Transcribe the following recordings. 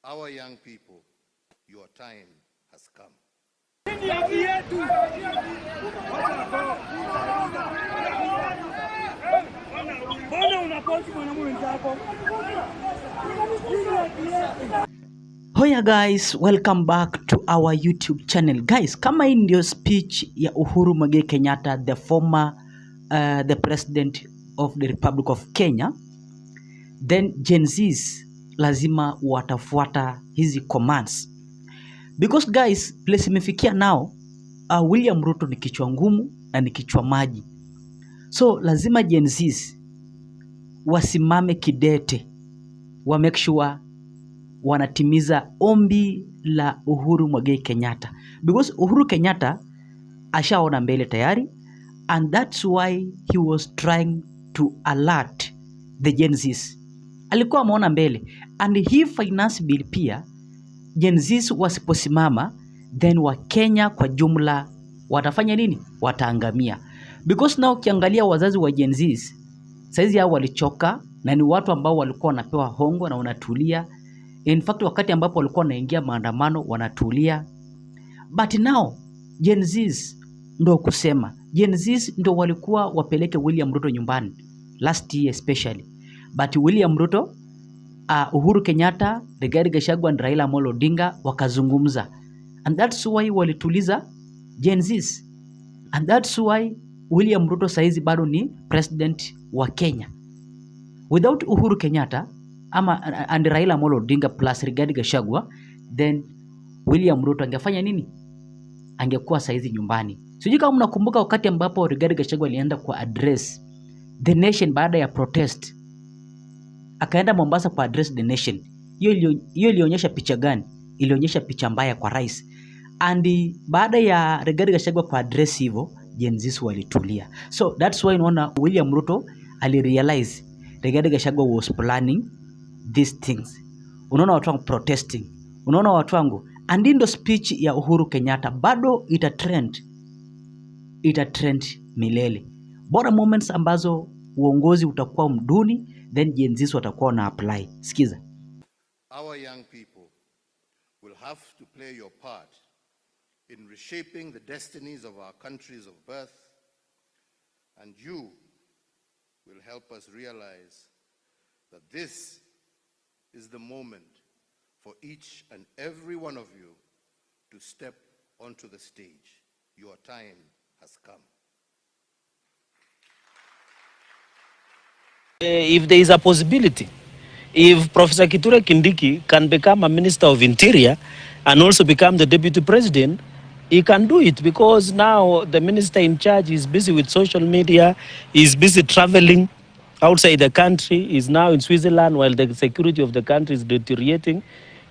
Our young people, your time has come. Hoya guys, welcome back to our YouTube channel. Guys, kama hii ndio speech ya Uhuru Muigai Kenyatta, the former the president of the Republic of Kenya, then Gen Zs lazima watafuata hizi commands. Because guys, place imefikia now, William Ruto ni kichwa ngumu na ni kichwa maji. So lazima Gen Zs wasimame kidete, wa make sure wanatimiza ombi la Uhuru Muigai Kenyatta. Because Uhuru Kenyatta ashaona mbele tayari, and that's why he was trying to alert the Gen Zs. Alikuwa ameona mbele, and hii finance bill pia Gen Zs wasiposimama, then wa Kenya kwa jumla watafanya nini? Wataangamia. Because now ukiangalia wazazi wa Gen Zs saizi hao walichoka, na ni watu ambao walikuwa wanapewa hongo na wanatulia. In fact, wakati ambapo walikuwa wanaingia maandamano wanatulia. But now Gen Zs ndo kusema, Gen Zs ndo walikuwa wapeleke William Ruto nyumbani last year especially. But William Ruto, Uhuru Kenyatta, Rigathi Gachagua na Raila Amolo Odinga wakazungumza, and that's why walituliza Gen Zs, and that's why William Ruto saizi bado ni president wa Kenya. Without Uhuru Kenyatta and Raila Amolo Odinga plus Rigathi Gachagua, then William Ruto angefanya nini? Angekuwa saizi nyumbani. Sijui kama mnakumbuka wakati ambapo Rigathi Gachagua alienda kwa address the nation baada ya protest. Akaenda Mombasa kwa address the nation. Hiyo ilionyesha picha gani? Ilionyesha picha mbaya kwa rais. And baada ya Rigathi Gachagua kwa address hivyo, Gen Zs walitulia. So that's why unaona William Ruto alirealize Rigathi Gachagua was planning these things. Unaona watu wangu protesting. Unaona watu wangu. And in the speech ya Uhuru Kenyatta bado ita trend milele. Bora moments ambazo uongozi utakuwa mduni, then Gen Zs watakuwa na apply. Sikiza. Our young people will have to play your part in reshaping the destinies of our countries of birth, and you will help us realize that this is the moment for each and every one of you to step onto the stage. Your time has come. If there is a possibility, if Professor Kithure Kindiki can become a Minister of Interior and also become the Deputy President, he can do it, because now the minister in charge is busy with social media, is busy traveling outside the country, is now in Switzerland while the security of the country is deteriorating.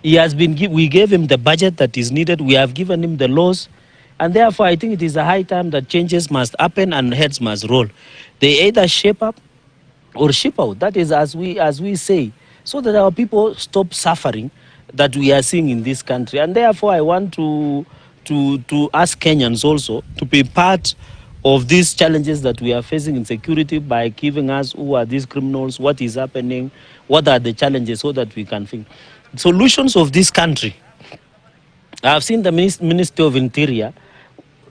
He has been we gave him the budget that is needed, we have given him the laws, and therefore I think it is a high time that changes must happen and heads must roll. They either shape up or ship out. That is as we say, so that our people stop suffering that we are seeing in this country. And therefore I want to ask Kenyans also to be part of these challenges that we are facing in security by giving us who are these criminals, what is happening, what are the challenges, so that we can think solutions of this country. I have seen the Ministry of Interior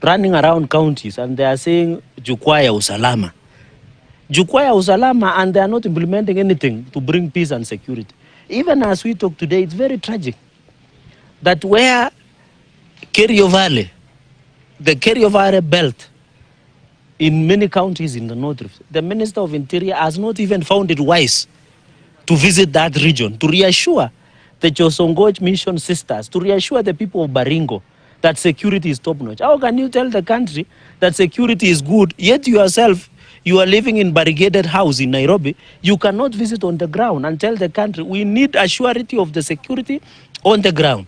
running around counties and they are saying jukwaa ya usalama. Jukwaa ya usalama, and they are not implementing anything to bring peace and security. Even as we talk today, it's very tragic that where Kerio Valley, the Kerio Valley belt in many counties in the North Rift, the Minister of Interior has not even found it wise to visit that region, to reassure the Chosongoch Mission sisters, to reassure the people of Baringo that security is top-notch. How can you tell the country that security is good, yet yourself, you are living in barricaded house in Nairobi, you cannot visit on the ground and tell the country, we need a surety of the security on the ground.